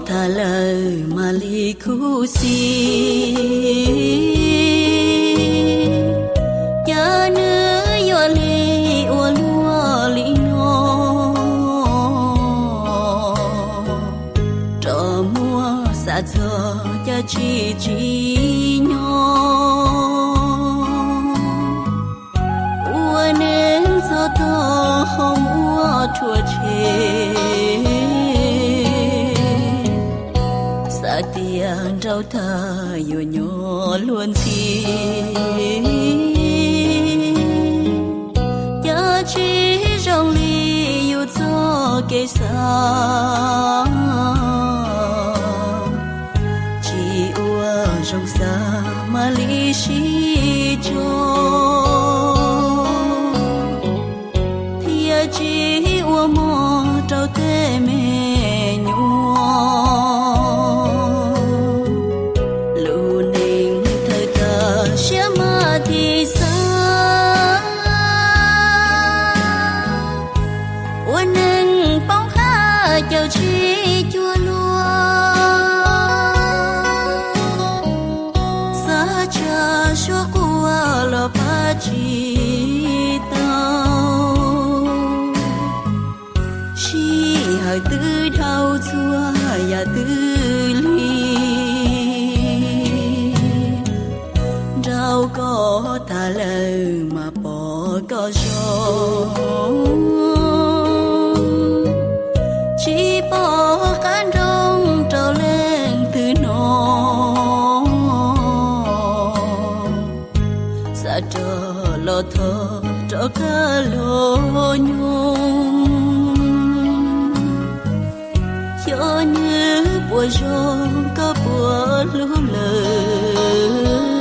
Tham lawm mam li khuv xim, cas nws yuav li ua luaj li no. Rov muab xav txog cas tsis tsim nyog, ua neej txog tog ho muaj rhuav tshem. Xav tias nrauj tag yuav nyob luag ntxhi, cas tsis zoo li yus txoj kev xav. Tsis ua zoo xav mam li sib tso, thiaj tsis ua mog rau tej me nyuam. Lub neej thawj tag siab mas thim xav, ua neej poob qab caum tsis cuag luag. Xav tsa suab quaj los pab tsis tau, sij hawm twb dhau txhua yam twb lig. Nrauj koj tas lawm mas pom koj zoo, tsis pom qab nroos rau leej twg hnov. Xav rov los thov rov qab los nyob, xyov nws puas zoo koj puas hlub lawm.